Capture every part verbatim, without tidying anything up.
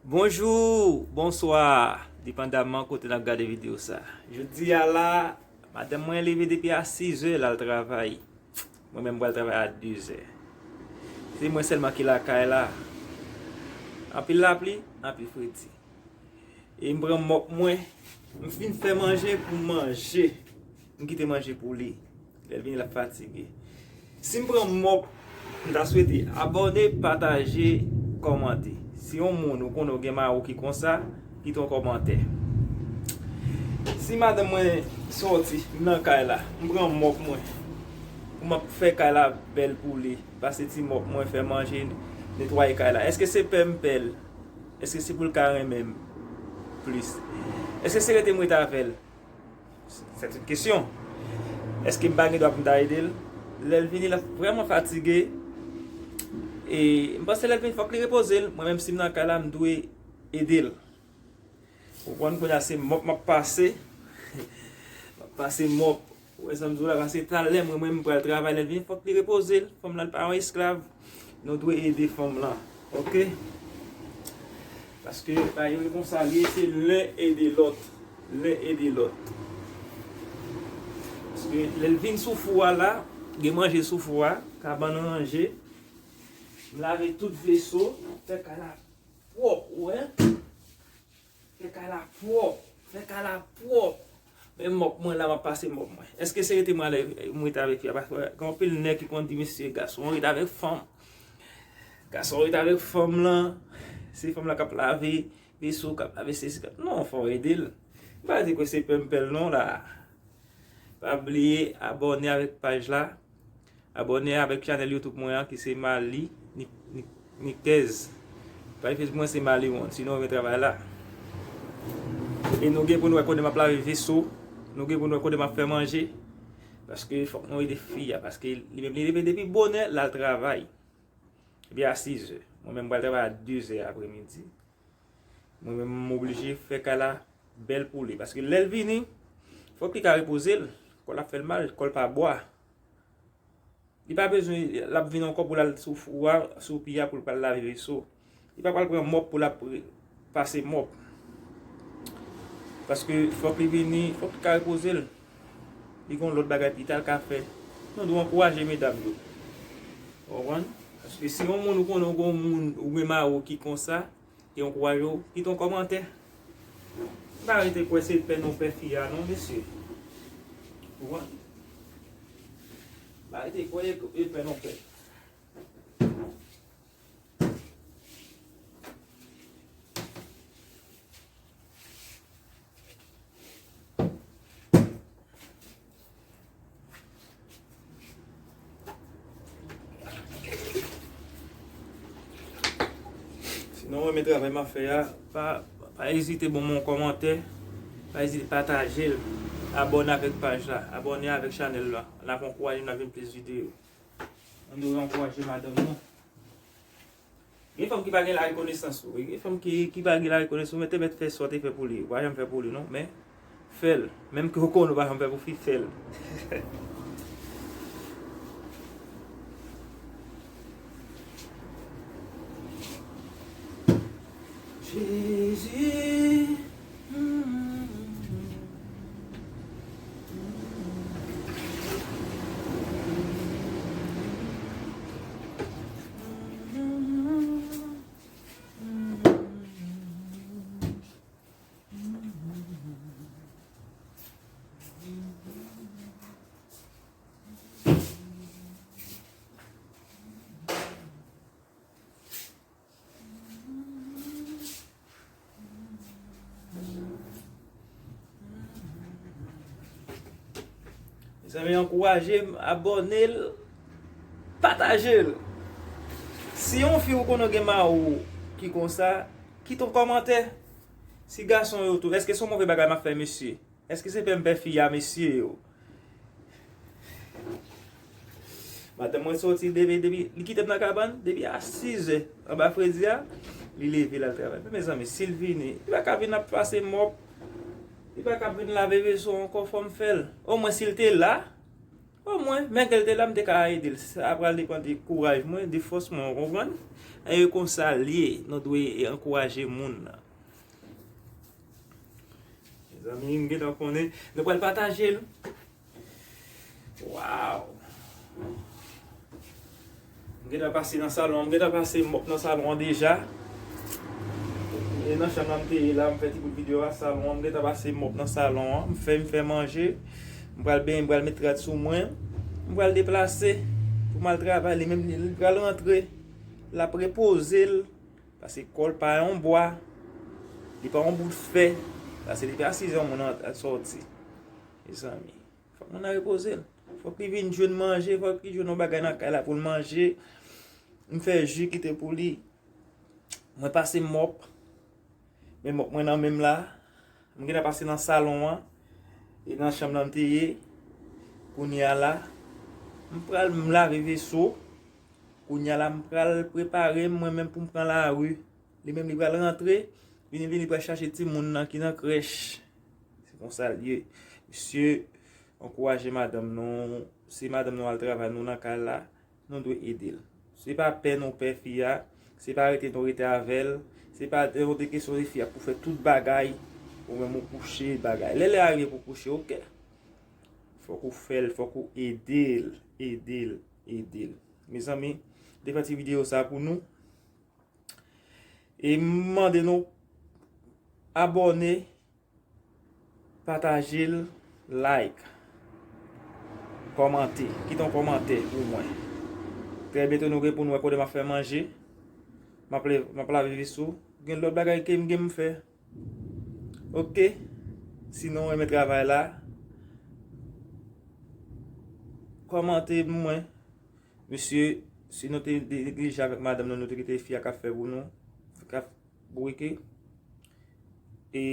Bonjou, bonswa, depandaman kote n ap gade videyo sa. Jodi a la, madanm mwen leve depi a sizè, l al travay. Mwen menm, m pral travay a dezè. Se mwen sèlman ki lakay la. Anpil lapli, anpil fredi. E m pran mòp mwen, m fin fè manje pou m manje. M kite manje pou li. Lè l vini, l ap fatige. Si m pran mòp, m ta swete abòne, pataje, kòmante. Si yon moun ou konnen ou gen mari w ki konsa, kite yon kòmantè. Si madanm mwen sòti, m nan kay la, m pran mòp mwen, pou m ap fè kay la bèl pou li, pase ti mòp mwen, fè manje, netwaye kay la. Èske se pè m pè l? Èske se pou l ka renmen m plis? Èske se rete m rete avè l? C'est une question. Èske m pa gen dwa pou m ta ede l? Lè l vini, l ap vrèman fatige. E m panse lè l vini, fòk li repoze l. Mwen menm, si m nan kay la, m dwe ede l. Ou konprann, kounye a se mòp m ap pase. M ap pase mòp. Ou wè sa m di w la, paske talè mwen, mwen, m pral travay, lè l vini, fòk li repoze l. Fanm lan, li pa yon esklav. Nou dwe ede fanm lan. Oke? Paske bagay yo konsa l ye, se len ede lòt. Len ede lòt. Paske lè l vin sou fou a la, gen manje sou fou a, kabann ranje, m lave tout veso, fè kay la pwòp, ou wè? Fè kay la pwòp. Fè kay la pwòp. Men mòp mwen la, m ap pase mòp mwen. Èske se rete mwen ale, m rete avèk fi a? Paske gen anpil nèg ki konn di, "Mesye, gason rete avèk fanm. Gason rete avèk fanm lan. Se fanm lan k ap lave veso, k ap lave sesi, k ap," non, fò w ede l. M pa rete kwè se pè m pè l non la. Pa bliye abòne avèk paj la. Abòne avèk chanèl YouTube mwen an ki se Mali Ni-, Ni-, Nikez. Paj Facebook mwen se Mali One. Si nou renmen travay la. E nou gen pou nou wè kote m ap lave veso. Nou gen pou nou wè kote m ap fè manje. Paske fòk nou ede fi a. Paske li menm li leve depi bonè, l al travay. Epi a sizè. Mwen menm m pral travay a dezè apremidi. Mwen menm m oblije fè kay la bèl pou li. Paske lè l vini, fòk li ka repoze l. Kò l ap fè l mal, kò l pa bwa. Li pa bezwen, l ap vin ankò pou l al sou fou a, sou pi a pou l pral lave veso. Li pa pral pran mòp pou l ap re-, pase mòp. Paske fòk li vini, fòk li ka repoze l. Li gon lòt bagay pita l ka fè. Nou dwe ankouraje medam yo. Ou konprann? Paske si yon moun ou konnen ou gon moun, ou gen mari w ki konsa, ki ankouraje w, kite yon kòmantè. Pa rete kwè se pè nou pè fi a non, mesye. Ou konprann? Pa rete kwè e pè nou pè. Si nou renmen travay m ap fè a, pa, pa ezite ban mwen yon kòmantè, pa ezite pataje l, abòne avèk paj la, abòne avèk chanèl la. N ap ankouraje m, n ap vin plis videyo. Ann nou ankouraje madanm nou. Gen fanm ki pa gen larekonesans, wi. Gen fanm ki, ki pa gen larekonesans, men te mèt fè sa w te fè pou li. Ou pa janm fè pou li, non, men fè l. Menm ke w konnen ou pa janm fè pou fi, fè l. Jezi. Mezanmi, ankouraje m, abòne l, pataje l. Si yon fi ou konnen gen mari w ki konsa, kite yon kòmantè. Si gason yo tou, èske se yon move bagay m ap fè, mesye? Èske se pè m pè fi a, mesye yo? Madanm mwen sòti depi, depi, li kite m nan kabann, depi a sizè, anba fredi a, li leve, l al travay. Men mezanmi, si l vini, li pa ka vin ap pase mòp, li pa ka vin lave veso ankò, fò m fè l. Omwen, si l te la, Omwen, men ke l te la, m te ka ede l. Sa pral depann de kouraj mwen, de fòs mwen, w konprann? E konsa l ye, nou dwe ankouraje moun nan. Mezanmi, m gentan konnen. Nou pral pataje l. Waw! M gentan pase nan salon an, m gentan pase mòp nan salon an deja. E nan chanm nan m te ye la, m fè ti bout videyo a salon an, m gentan pase mòp nan salon an, m fè, m fè manje. M pral benyen, m pral met rad sou mwen. M pral deplase pou m al travay, li menm li, li pral rantre. L ap repoze l, paske kò l pa yon bwa, li pa yon bout fè, paske li pa size yon moun an, an sòti. Mezanmi, fòk moun nan repoze l. Fòk li vin jwenn manje, fòk li jwenn yon bagay nan kay la pou l manje. M fè ji kite pou li. Mwen pase mòp. Men mòp mwen nan men m la. M gentan pase nan salon an. E nan chanm nan m te ye. Kounye a la, m pral m lave veso. Kounye a la, m pral prepare m mwen menm pou m pran lari. Li menm li pral rantre. Vini, vini, li pral chache timoun nan ki nan krèch. Se konsa l ye. Mesye, ankouraje madanm nou. Si madanm nou al travay, nou nan kay la, nou dwe ede l. Se pa pè nou pè fi a, se pa rete nou rete avè l, se pa yon de kesyon de fi a pou fè tout bagay, ou menm ou kouche bagay. Lè lè a rive pou kouche, oke. Fòk ou fè l, fòk ou ede l, ede l, ede l. Mezanmi, m te fè ti videyo sa pou nou. E m mande nou abòne, pataje l, like, kòmante, kite yon kòmantè pou mwen. Trè byento nou gen pou nou wè kote m ap fè manje. M ap le-, m ap lave veso. Gen lòt bagay ke m gen m fè. Oke. Si nou renmen travay la, kòmante pou mwen. Mesye, si nou te de-, neglije avèk madanm nou, nou te kite fi a k ap fè pou nou, k ap bourike, e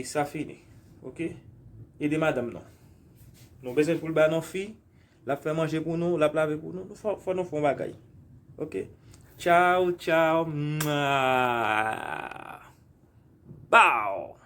sa fini. Oke? Ede madanm nou. Nou bezwen pou l ba nou fi, l ap fè manje pou nou, l ap lave pou nou. Fò, fò nou fè yon bagay. Oke? Tchaw, tchaw. Mwa. Pow!